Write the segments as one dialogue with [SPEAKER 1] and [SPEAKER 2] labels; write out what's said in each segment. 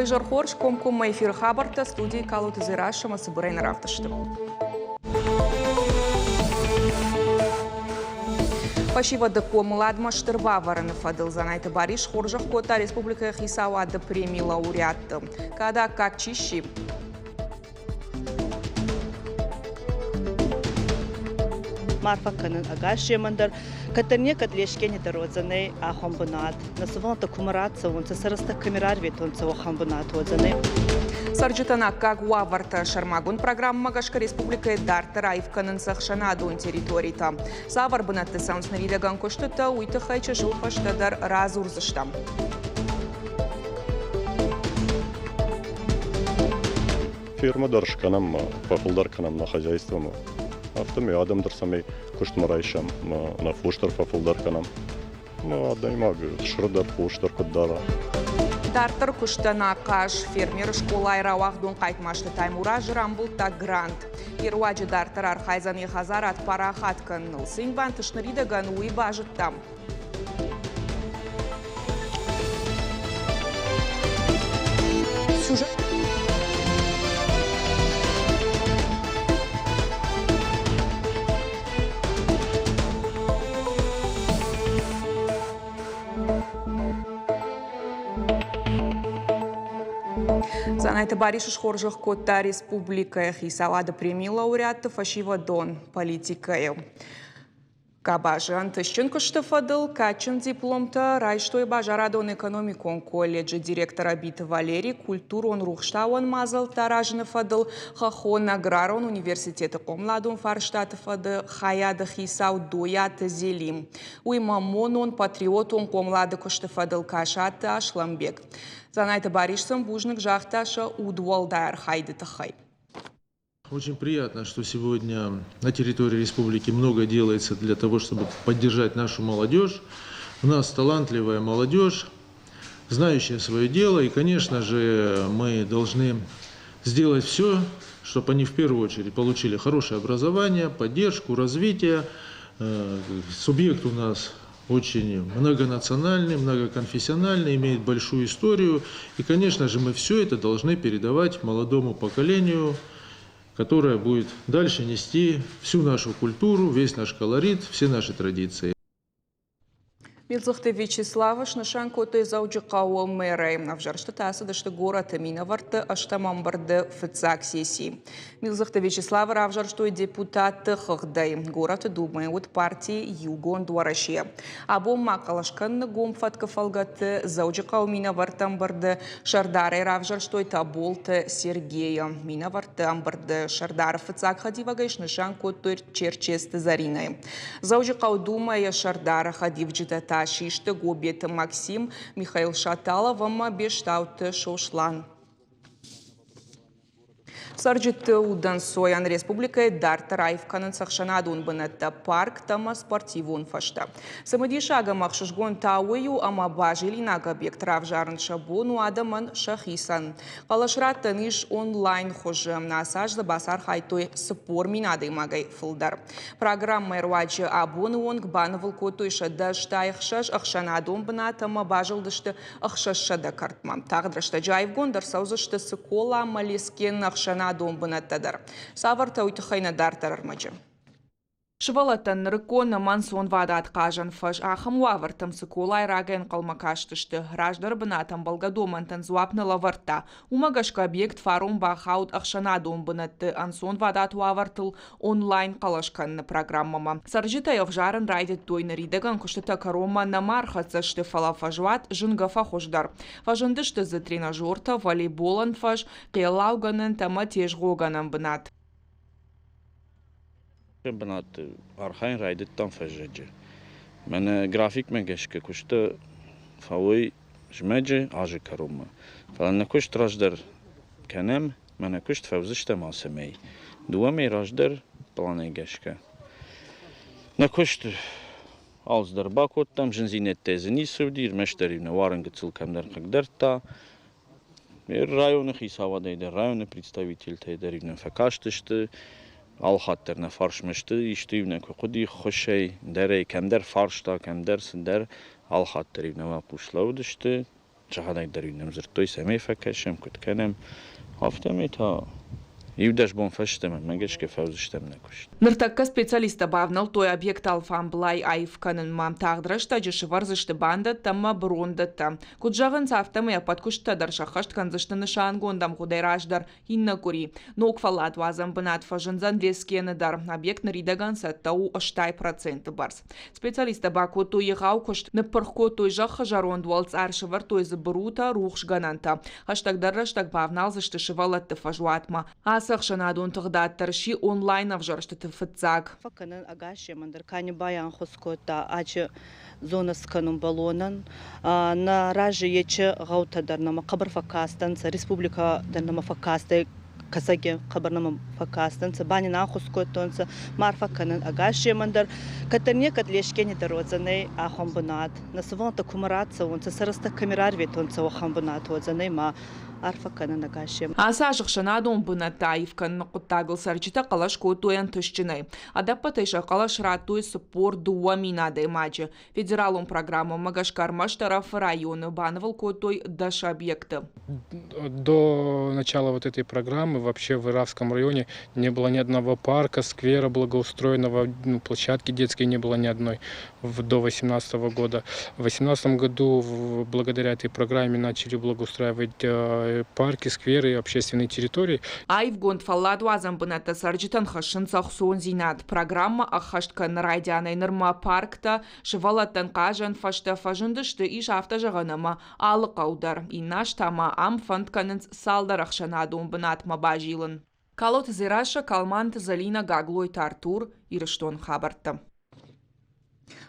[SPEAKER 1] Уый хорз комкоммӕ эфиры хабӕрттӕ студийы Калоты Дзерассӕ ӕмӕ цыбырӕй нӕ равдысты. Фӕсивӕды хъомыладмӕ стыр бавӕрыны фӕдыл Дзанайты Барис хорзӕх кодта республикӕйы хицауады премийы лауреатты. Кӕд аккаг чи сси?
[SPEAKER 2] Арфӕ кӕнын ӕгас семӕн дӕр, кӕддӕр некӕд Лескени дӕр уодзӕнӕй ахуӕн бунат. Нӕ сувӕллӕнттӕ кумӕ рацӕуонцӕ, сӕ рӕстӕг кӕми рарветонцӕ, уӕхӕн бунат уодзӕнӕй.
[SPEAKER 1] Цӕрджытӕн аккаг уавӕртӕ сӕрмагонд программӕмӕ гӕсгӕ республикӕйы дарддӕр аив кӕнынц ӕхсӕнадон территоритӕ. Цавӕр бынӕтты цӕуынц ныридӕгӕн куыстытӕ, уый тыххӕй чысыл фӕстӕдӕр радзурдзыстӕм.
[SPEAKER 3] Фермӕ дӕр скӕнӕм, фӕфылдӕр кӕнӕм нӕ хозяйствомӕ. Афтӕмӕй адӕм дӕр цӕмӕй куыстмӕ райсӕм, нӕ фос дӕр фӕфылдӕр кӕнӕм. Адӕймаг сыры дӕр, фос дӕр куыд дара.
[SPEAKER 1] Дарддӕр куыстӕн ахъаз фермеры скъолайы рауагъдон Хъайтмазты Таймураз рамбылдта грант. Йе руаджы дарддӕр архайдзӕн йӕ хӕдзарад парахат кӕныныл. Цы йын бантыст ныридӕгӕн, уый базыдтам. Дзанайты Барис схорзӕх кодта республикӕйы хицауады премийы лауреатты фӕсивӕдон политикӕйы. Къабазы ӕнтыстджын куысты фӕдыл кадджын дипломтӕ райстой базарадон-экономикон колледжы директор Абиты Валери, культурон-рухстауӕн мадзӕлттӕ аразыны фӕдыл Хӕххон аграрон университеты хъомыладон фарстаты фӕды хайады хицау Дойаты Зелим. Уыимӕ монон-патриотон хъомылады куысты фӕдыл Касаты Аслӕнбег. Дзанайты Барис сын бузныг загъта сӕ удуӕлдай архайды тыххӕй.
[SPEAKER 4] Очень приятно, что сегодня на территории республики много делается для того, чтобы поддержать нашу молодежь. У нас талантливая молодежь, знающая свое дело. И, конечно же, мы должны сделать все, чтобы они в первую очередь получили хорошее образование, поддержку, развитие. Субъект у нас очень многонациональный, многоконфессиональный, имеет большую историю. И, конечно же, мы все это должны передавать молодому поколению, которое будет дальше нести всю нашу культуру, весь наш колорит, все наши традиции.
[SPEAKER 1] Милдзыхты Вячеславы снысан кодтой Дзӕуджыхъӕуы мэрӕй. Ӕвзӕрстытӕ ацыдысты горӕты минӕвӕртты ӕстӕм ӕмбырды фыццаг сессийы. Милдзыхты Вячеславы равзӕрстой депутатты хыгъдӕй. Горӕты Думӕйы уыд парти Иугонд Уӕрӕсе. Абон ма хъӕлӕс кӕныны гом фӕткы фӕлгӕтты Дзӕуджыхъӕуы минӕвӕртты ӕмбырды сӕрдарӕй равзӕрстой Таболты Сергейы. Минӕвӕртты ӕмбырды сӕрдары фыццаг хӕдивӕгӕй снысан кодтой Черчесты Зӕринӕйы. Дзӕуджыхъӕуы Думӕйы сӕрдары хӕдивджытӕ та систы Гобеты Максим, Михаил Шаталов ӕмӕ Бестауты Сослан. Цӕрджыты удӕнцойӕн республикӕйы дарддӕр аив кӕнынц ӕхсӕнадон бынӕттӕ, парктӕ ӕмӕ спортивон фӕзтӕ. Цымыдисаг ӕмӕ ӕхсызгон та уый у, ӕмӕ базилинаг объект равзарын сӕ бон у адӕмӕн сӕхицӕн. Хъӕлӕс раттӕн ис онлайн хуызы. Ацы аз дзы бацархайдтой 40 000 адӕймагӕй фылдӕр. Программӕйы руаджы абоны онг банывыл кодтой 186 ӕхсӕнадон бынат ӕмӕ базылдысты 600 кӕртмӕ. Тагъд рӕстӕджы аивгонд ӕрцӕудзысты Цыкола ӕмӕ Лескены ӕхсӕнадон бынӕттӕ дӕр. Цавӕртӕ, уый тыххӕй нӕ дарддӕр ӕрмӕджы. Сывӕллӕттӕн нырыккон ӕмӕ ӕнцонвадат хъазӕн фӕз ахӕм уавӕртӕм Цыколайы рагӕй ӕнхъӕлмӕ кастысты. Раздӕры бынат ӕмбӕлгӕ домӕнтӕн дзуапп нӕ лӕвӕрдта. Уымӕ гӕсгӕ объект фарон бахауд ӕхсӕнадон бынӕтты ӕнцонвадат уавӕртыл онлайн хъӕлӕс кӕныны программӕмӕ. Цӕрджытӕ ӕвзарын райдыдтой, ныридӕгӕн куыстытӕ кӕронмӕ нӕма ӕрхӕццӕ сты, фӕлӕ фӕзуат зынгӕ фӕхуыздӕр. Фӕзындысты дзы тренажертӕ, волейболӕн фӕз, хъеллаугӕнӕнтӕ ӕмӕ тезгъогӕнӕн бынат.
[SPEAKER 5] Бынаты архайын райдыдтам фӕззӕджы. Мӕнӕ графикмӕ гӕсгӕ куысты фӕуой зымӕджы азы кӕронмӕ. Фӕлӕ нӕ куыст раздӕр кӕнӕм, мӕнӕ куыст фӕуыдзыстӕм алцӕмӕй. Дыууӕ мӕй раздӕр пъланӕй гӕсгӕ. Нӕ куыст алцыдӕр бакодтам, зындзинӕдтӕ дзы ницы уыди, ӕрмӕстдӕр-иу нӕ уарын гыццыл кӕмдӕр хъыгдӕрдта. Районы хицауадӕй дӕр, районы представительтӕй дӕр-иу нӕм фӕкастысты, алыхатт дӕр нӕ фарсмӕ сты, исты-иу нӕ куы хъуыди ххуысӕй, ӕндӕрӕй, кӕмдӕр фарста, кӕмдӕр цыдӕр, алыхатт дӕр-иу нӕ уӕлхъус лӕууыдысты. Сӕхӕдӕг дӕр-иу нӕм дзырдтой, цӕмӕй фӕкӕсӕм, куыд кӕнӕм. Афтӕмӕй та иу-дӕс бон фӕстӕмӕ мӕ гӕсгӕ фӕуыдзыстӕм нӕ куыст.
[SPEAKER 1] Ныртӕккӕ специалисттӕ бавнӕлдтой объект алфамблай аив кӕнынмӕ. Тагъд рӕстӕджы сывӕрдзысты бандӕттӕ ӕмӕ брондӕттӕ. Куыд зӕгъынц, афтӕмӕй ӕппӕт куыстытӕ дӕр сӕххӕст кӕндзысты нысангонд ӕмгъуыдӕй раздӕр, иннӕ къуыри. Ног фӕлладуадзӕн бынат фӕзындзӕн Лескены дӕр. Объект ныридӕгӕн цӕттӕ у 80% бӕрц. Специалисттӕ бакодтой егъау куыст, ныппырх кодтой зӕххы зӕронд уӕлцъар, сӕвӕрдтой дзы бырутӕ, рухсгӕнӕнтӕ. Хӕстӕгдӕр рӕстӕг бавналдзысты сывӕллӕтты фӕзуатмӕ. Ацы ӕхсӕнадон тыгъдад дӕр сси онлайн-ӕвзӕрстыты фыццаг.
[SPEAKER 2] Фӕкӕнӕн ӕгасемӕн дӕр ка не байанхус кодта ачи зонӕ скӕнун баллонӕн. Нӕ рази ечи гъӕутӕ дӕр нӕмӕ хъӕбӕр фӕккастӕнцӕ, республикӕ дӕр нӕмӕ фӕккастӕй Кӕсӕги хъӕбӕр нӕмӕ фӕккастӕнцӕ, ба нин ӕнхус кодтонцӕ, ма арфӕ кӕнӕн ӕгасемӕн дӕр. Кӕддӕр некӕд Лескени дӕр уодзӕнӕй ахуӕн бунат. Нӕ сувӕллӕнттӕ кумӕ рацӕуонцӕ, сӕ рӕстӕг кӕми рарветонцӕ, уӕхӕн бунат уодзӕнӕй ма арфӕ кӕнӕн ӕгасемӕн.
[SPEAKER 1] Ацы аз ӕхсӕнадон бынӕттӕ аив кӕныны хъуыддагыл цӕрджытӕ хъӕлӕс кодтой ӕнтыстджынӕй. Ӕдӕппӕтӕй сӕ хъӕлӕс радтой 42 000 адӕймаджы. Федералон программӕмӕ гӕсгӕ ӕрмӕст Ӕрӕфы районы банывыл кодтой 10 объекты.
[SPEAKER 6] До начала вот этой программы вообще в Ирафском районе не было ни одного парка, сквера благоустроенного, ну, площадки детской не было ни одной до 2018 года. В 2018 году благодаря этой программе начали благоустраивать парки, скверы и общественные территории.
[SPEAKER 1] Аивгонд фӕлладуадзӕн бынӕттӕ цӕрджытӕн хӕссынц ӕхцондзинад. Программӕ ӕххӕст кӕны райдианӕй нырмӕ парктӕ, сывӕллӕттӕн хъазӕн фӕзтӕ фӕзындысты, ис афтӕ зӕгъӕн ӕмӕ алы хъӕу дӕр. Иннӕ аз та ма ам фӕнд кӕнынц цалдӕр ӕхсӕнадон бынатмӕ базилын. Калоты Дзерассӕ, Калманты Зӕлинӕ, Гаглойты Артур, Ирыстон хабӕрттӕ.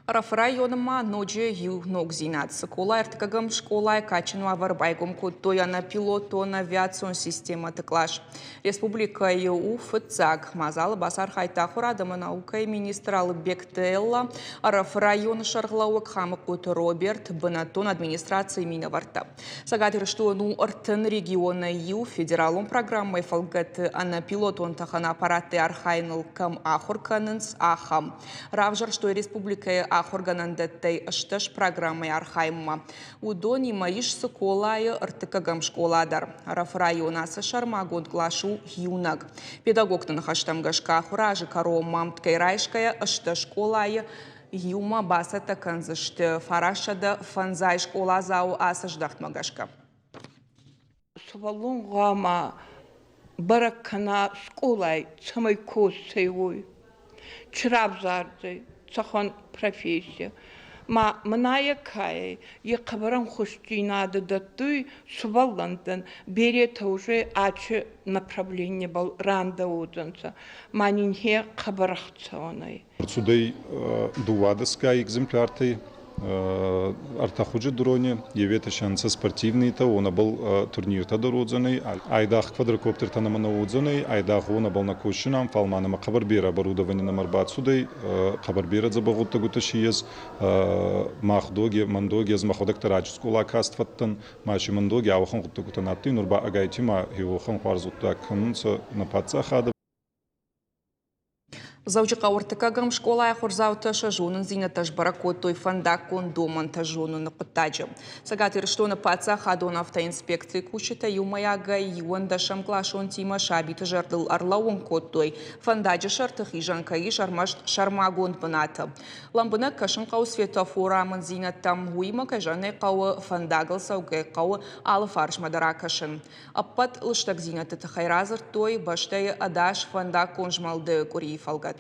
[SPEAKER 1] Ӕрӕфы районы ма ноджы иу ногдзинад. Цыколайы ӕртыккӕгӕм скъолайы кадджын уавӕр байгом кодтой ӕнӕпилотон авиацион системӕты кълас. Республикӕйы у фыццаг. Мадзалы бацархайдта ахуырад ӕмӕ наукӕйы министр Алыбегты Элла, Ӕрӕфы районы сӕргълӕууӕг Хамыхъоты Роберт, бынӕттон администрацийы минӕвӕрттӕ. Цӕгат Ирыстон у 30 регионӕй иу федералон программӕйы фӕлгӕты ӕнӕпилотон тӕхӕн аппараттӕй архайыныл кӕм ахуыр кӕнынц, ахӕм. Равзӕрстой республикӕйы ахуыргӕнӕндӕттӕй 18 программӕйы архайынмӕ. Уыдонимӕ ис Цыколайы ӕртыккӕгӕм скъола дӕр. Ӕрӕфы районы ацы сӕрмагонд кълас у иунӕг. Педагогты ныхӕстӕм гӕсгӕ ахуыры азы кӕронмӕ ӕмткӕй райсгӕйӕ 18 скъолайы иумӕ бацӕттӕ кӕндзысты 950 скъоладзауы ацы здӕхтмӕ гӕсгӕ.
[SPEAKER 7] Сывӕллон хъуамӕ бӕрӕг кӕна скъолайы, цӕмӕй косдзӕй, уой. Чи равзардзӕй, цӕхуӕн професси. Ма мӕнӕ кайӕй е хъӕбӕр ӕнхусдзийнадӕ дӕттуй сувӕллӕнттӕн, беретӕ уже ачи направленибӕл рандӕ уодзӕнцӕ, ма нин хе хъӕбӕр ӕхцӕуӕн ӕй.
[SPEAKER 8] Ӕрцудӕй дууадӕсгай экземпляртӕй ӕртӕ хузи дрони, еветӕ си ӕнцӕ спортивныйтӕ, уонӕбӕл турниртӕ дӕр уодзӕнӕй. Айдагъ квадрокоптертӕ нӕмӕ нӕ уодзӕнӕй, айдагъ уонӕбӕл нӕ косдзинан, фал ма нӕмӕ хъӕбӕр берӕ оборудование нӕмӕ ӕрбацудӕй, хъӕбӕр берӕ дзӕбӕх гъуддӕгутӕ си ес. Мах доги, мӕн доги, ӕз мӕхуӕдӕг дӕр раджы скъола каст фӕдтӕн, ма си мӕн доги ауӕхӕн гъуддӕгутӕ на адтӕй, нур ба ӕгайтима уӕхӕн хуарз гъуддаг кӕнунцӕ нӕ паддзахадӕ.
[SPEAKER 1] Дзӕуджыхъӕуы ӕртыккӕгӕм скъолайы ахуырдзаутӕ сӕ зонындзинӕдтӕ сбӕрӕг кодтой фӕндаггон домӕнтӕ зоныны хъуыддаджы. Цӕгат Ирыстоны паддзахадон автоинспекцийы кусджытӕ иумӕйагӕй иуӕндӕсӕмкъласонтимӕ сабиты зӕрдыл ӕрлӕууын кодтой, фӕндаджы сӕрты хизӕн кӕй ис ӕрмӕст сӕрмагонд бынаты. Лӕмбынӕг кӕсын хъӕуы светофоры амынддзинӕдтӕм, уыимӕ кӕй зӕгъын ӕй хъӕуы, фӕндагыл цӕугӕ хъӕуы алы фарсмӕ дӕр акӕсын. Ӕппӕт лыстӕгдзинӕдты тыххӕй радзырдтой бӕстӕйы ӕдас фӕндаггон змӕлды къуырийы фӕлгӕты.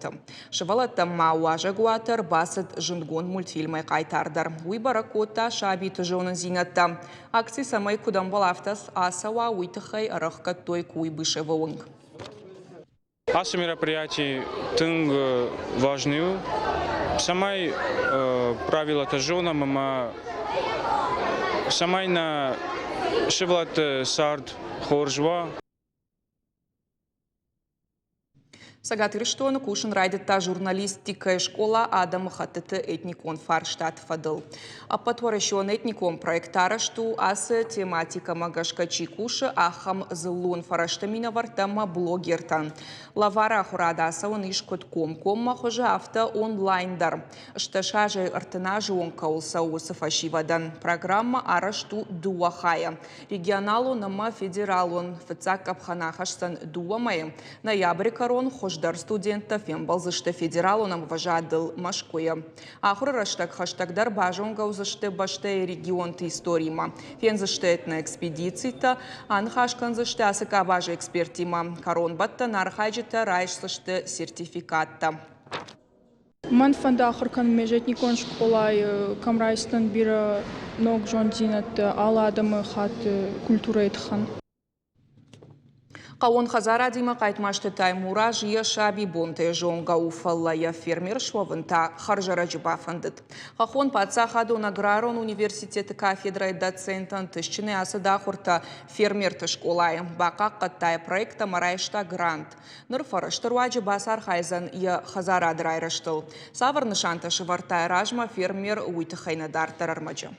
[SPEAKER 1] Сывӕллӕттӕм ма уазӕгуаты ӕрбацыд зындгонд мультфильмӕй хъайтар дӕр. Уый бӕрӕг кодта сабиты зонындзинӕдтӕ. Акци цӕмӕй куыд ӕмбӕлы, афтӕ ацӕуа, уый тыххӕй ӕрӕхгӕдтой Куйбышевы уынг.
[SPEAKER 9] Ацы мероприяти тынг важный у, цӕмӕй правилӕтӕ зонӕм ӕмӕ цӕмӕй нӕ сывӕллӕтты цард хорз уа.
[SPEAKER 1] Цӕгат Ирыстоны кусын райдыдта журналистикӕйы скъола адӕмыхӕттыты этникон фарстаты фӕдыл. Ӕппӕтуӕрӕсеон этникон проект арӕзт у, ацы тематикӕмӕ гӕсгӕ чи кусы, ахӕм дзыллон фӕрӕзты минӕвӕрттӕ ӕмӕ блогертӕн. Лӕвар ахуырад ацӕуын ис куыд комкоммӕ хуызы, афтӕ онлайн дӕр. 18 азӕй 30 азы онг кӕуыл цӕуы, уыцы фӕсивӕдӕн. Программӕ арӕзт у дыууӕ хайӕ. Регионалон ӕмӕ федералон. Фыццаг къӕпхӕн ахӕсдзӕн дыууӕ мӕйы. Ноябры кӕрон хуыздӕр студенттӕ фембӕлдзысты федералон ӕмвӕзадыл Мӕскуыйы. Ахуыры рӕстӕг хӕстӕгдӕр базонгӕ уыдзысты бӕстӕйы регионты историимӕ, фендзысты этноэкспедицитӕ, аныхас кӕндзысты ацы къабазы эксперттимӕ. Кӕронбӕттӕн архайджытӕ райсдзысты сертификаттӕ.
[SPEAKER 10] Мӕн фӕнды ахуыр кӕнын межэтникон скъолайы, кӕм райстон бирӕ ног зонддзинӕдтӕ алы адӕмыхатты культурӕйы тыххӕн.
[SPEAKER 1] Хъӕууон хӕдзарадимӕ Хъайтмазты Таймураз йӕ сабибонтӕй зонгӕ у, фӕлӕ йӕ фермер суӕвын та хӕрзӕрӕджы бафӕндыд. Хӕххон паддзахадон аграрон университеты кафедрӕйы доцент ӕнтыстджынӕй ацыд ахуыртӕ фермерты скъолайы. Бахъахъхъӕдта йӕ проект ӕмӕ райста грант. Ныр фӕрӕзты руаджы бацархайдзӕн йӕ хӕдзарады райрӕзтыл. Цавӕр нысантӕ сӕвӕрдта йӕ размӕ фермер, уый тыххӕй нӕ дарддӕр ӕрмӕджы.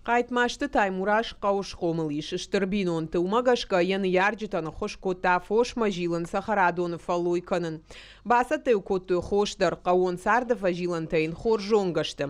[SPEAKER 11] Хъайтмазты Таймураз хъӕуы схъомыл ис стыр бинонты, уымӕ гӕсгӕ йӕ ныййарджытӕн ӕххуыс кодта фосмӕ зилын, цӕхӕрадоны фӕллой кӕнын. Бацӕттӕ-иу кодтой хос дӕр, хъӕууон царды фӕзилӕнтӕ йын хорз зонгӕ сты.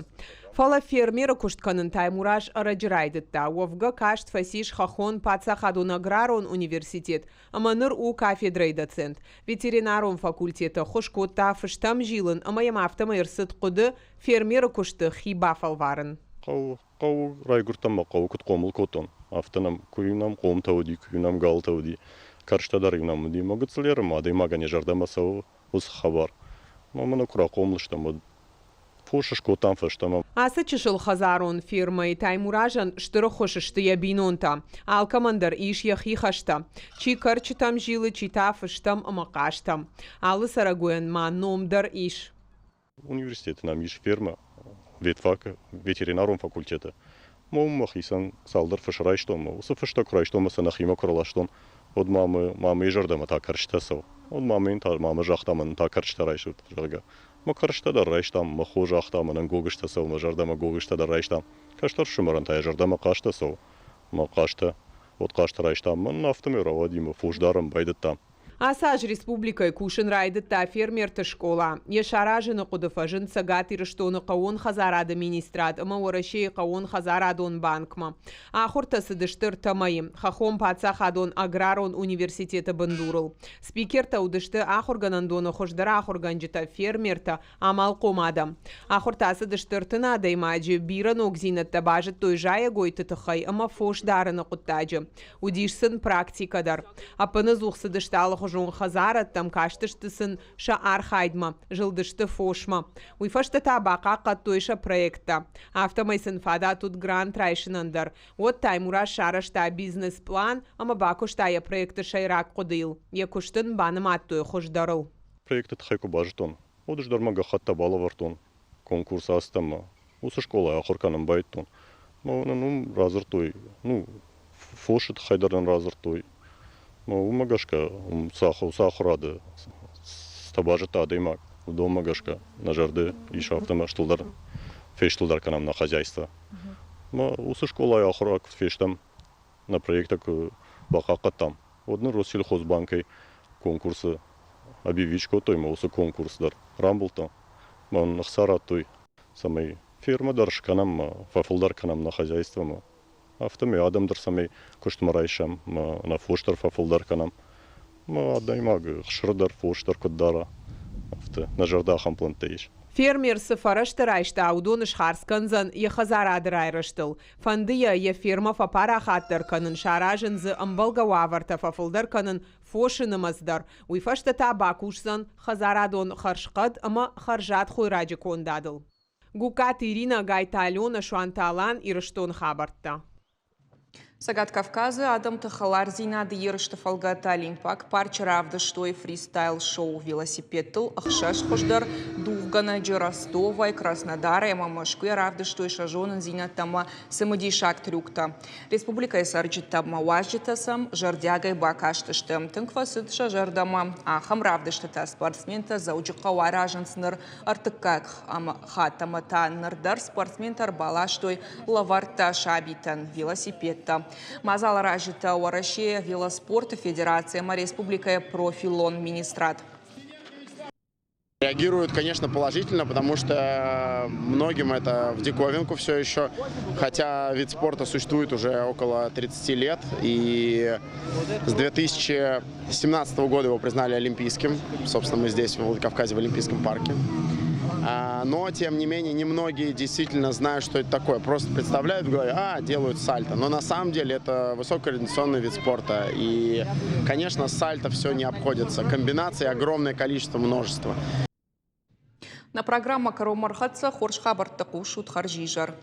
[SPEAKER 11] Фӕлӕ фермеры куыст кӕнын Таймураз ӕрӕджы райдыдта. Уӕвгӕ каст фӕцис Хӕххон паддзахадон аграрон университет ӕмӕ ныр у кафедрӕйы доцент. Ветеринарон факультеты ӕххуыс кодта фыстӕм зилын ӕмӕ йӕм афтӕмӕй ӕрцыд хъуыды фермеры куысты хи бафӕлварын.
[SPEAKER 3] Хъӕуы, хъӕуы райгуырдтӕн мӕ хъӕуы куыд хъомыл кодтон, афтӕ нӕм куы-иу нӕм хъомтӕ уыди, куы-иу нӕм галтӕ уыди, кӕрзтӕ дӕр-иу нӕм уыди. Мӕ гыццыл ерымӕ адӕймагӕн йӕ зӕрдӕмӕ цӕуы уыцы хабар. Ӕмӕ мӕнӕ куы рахъомыл стӕм, уӕд фос скодтам фӕстӕмӕ.
[SPEAKER 11] Ацы чысыл хӕдзарон фермӕйы Таймуразӕн стыр ӕххуыс сты йӕ бинонтӕ. Алкӕмӕн дӕр ис йӕхи хӕстӕ. Чи кӕрчытӕм зилы, чи та фыстӕм ӕмӕ хъазтӕм. Алы цӕрӕгойӕн ма ном дӕр ис.
[SPEAKER 3] Университеты нӕм ис фермӕ, ветфакы, ветеринарон факультеты. Ма уым мӕхицӕн цалдӕр фысы райстон, ма уыцы фыстӕ куы райстон ӕмӕ сӕ нӕхимӕ куы раластон, уӕд ма мӕ зӕрдӕмӕ та кӕрчытӕ цӕуы. Уӕд ма мын та мамӕ загъта, мӕнӕн та кӕрчытӕ райсут, зӕгъгӕ. Мӕ кӕрчытӕ дӕр райстам, мӕ хо загъта, мӕнӕн гогызтӕ цӕуы, мӕ зӕрдӕмӕ гогызтӕ дӕр райстам. Кӕстӕр фсымӕрӕн та йӕ зӕрдӕмӕ хъазтӕ цӕуы. Мӕ хъазтӕ, уӕд хъазтӕ райстам. Мӕн афтӕмӕй рауади, мӕ фос дарын байдыдтам.
[SPEAKER 11] Ацы аз республикӕйы кусын райдыдта фермерты скъола. Йӕ саразыны хъуыды фӕзынд Цӕгат Ирыстоны хъӕууон хӕдзарады министрад ӕмӕ Уӕрӕсейы хъӕууон хӕдзарадон банкмӕ. Ахуыртӕ цыдысты ӕртӕ мӕйы Хӕххон паддзахадон аграрон университеты бындурыл. Спикертӕ уыдысты ахуыргӕнӕндоны хуыздӕр ахуыргӕнджытӕ, фермертӕ, амалхъом адӕм. Ахуыртӕ ацыдысты 30 адӕймаджы, бирӕ ногдзинӕдтӕ базыдтой зайӕгойты тыххӕй ӕмӕ фос дарыны хъуыддаджы. Уыдис сын практикӕ дӕр. Ӕппынӕдзух цыдысты алыхуызон хӕдзарӕдтӕм, кастысты сын сӕ архайдмӕ, зылдысты фосмӕ. Уый фӕстӕ та бахъахъхъӕдтой сӕ проекттӕ. Афтӕмӕй сын фадат уыд грант райсынӕн дӕр. Уӕд Таймураз сарӕзта бизнес-пълан ӕмӕ бакуыста йӕ проекты сӕйраг хъуыдыйыл. Йӕ куыст ын банымадтой хуыздӕрыл.
[SPEAKER 3] Проекты тыххӕй куы базыдтон, уӕд ӕз дӕр мӕ гӕххӕттӕ балӕвӕрдтон конкурсы ацыдтӕн уыцы скъолайы ахуыр кӕнын байдыдтон. Ӕмӕ нын уым радзырдтой, ну, фосы тыххӕй дӕр нын радзырдтой. Ӕмӕ уымӕ гӕсгӕ уым цы ахуырады цытӕ базыдта адӕймаг, уыдонмӕ гӕсгӕ нӕ зӕрды ис афтӕ стылдӕр, фестылдӕр кӕнӕм нӕ хозяйство. Ӕмӕ уыцы скъолайы ахуыр куы фестӕм, нӕ проекттӕ куы бахъахъхъӕдтам, уӕд нын Россельхозбанкӕй конкурсы объявить кодтой ӕмӕ уыцы конкурс дӕр рамбылдтам. Мӕн ӕхца радтой, цӕмӕй фермӕ дӕр скӕнӕм ӕмӕ фӕфылдӕр кӕнӕм нӕ хозяйствомӕ. Афтӕмӕй адӕм дӕр цӕмӕй куыстмӕ райсӕм ӕмӕ нӕ фос дӕр фӕфылдӕр кӕнӕм. Ӕмӕ адӕймаг ӕхсыры дӕр, фос дӕр куыд дара, афтӕ нӕ зӕрдӕ ахӕм плӕнттӕ ис.
[SPEAKER 11] Фермер цы фӕрӕзтӕ райста, уыдон схардз кӕндзӕн йӕ хӕдзарады райрӕзтыл. Фӕнды йӕ йӕ фермӕ фӕпарахатдӕр кӕнын, саразын дзы ӕмбӕлгӕ уавӕртӕ фӕфылдӕр кӕнын фосы нымӕц дӕр. Уый фӕстӕ та бакусдзӕн хӕдзарадон хӕрзхъӕд ӕмӕ хӕрзад хойраджы кондадыл. Гугкаты Иринӕ, Гайты Аленӕ, Суанты Алан, Ирыстон хабӕрттӕ.
[SPEAKER 1] Цӕгат Кавказы адӕмты хӕлардзинады ерысты фӕлгӕты Олимпаг парчы равдыстой фристайл-шоу велосипедтыл ӕхсӕз хуыздӕр дугъгӕнӕджы Ростовӕй, Краснодарӕй ӕмӕ Мӕскуыйӕ равдыстой сӕ зонындзинӕдтӕ ӕмӕ цымыдисаг трюктӕ. Республикӕйы цӕрджытӕ ӕмӕ уазджытӕ сӕм зӕрдиагӕй бакастысты. Тынг фӕцыд сӕ зӕрдӕмӕ. Ахӕм равдыстытӕ спортсментӕ Дзӕуджыхъӕуы аразынц ныр ӕртыккаг хатт ӕмӕ та ныр дӕр спортсментӕ ӕрбаластой лӕвӕрттӕ сабитӕн велосипедтӕ. Мадзаларазджытӕ Уӕрӕсейы велоспорты федераци ӕмӕ республикӕйы профилон министрад.
[SPEAKER 12] Реагируют, конечно, положительно, потому что многим это в диковинку все еще, хотя вид спорта существует уже около 30 лет, и с 2017 года его признали олимпийским. Собственно, мы здесь, в Владикавказе, в Олимпийском парке. Но, тем не менее, немногие действительно знают, что это такое. Просто представляют в голове, делают сальто. Но на самом деле это высококоординационный вид спорта. И, конечно, сальто все не обходится. Комбинаций огромное количество, множество.
[SPEAKER 1] Нӕ программӕ кӕронмӕ ӕрхӕццӕ. Хорз хабӕрттӕ хъусут хӕрзизӕр.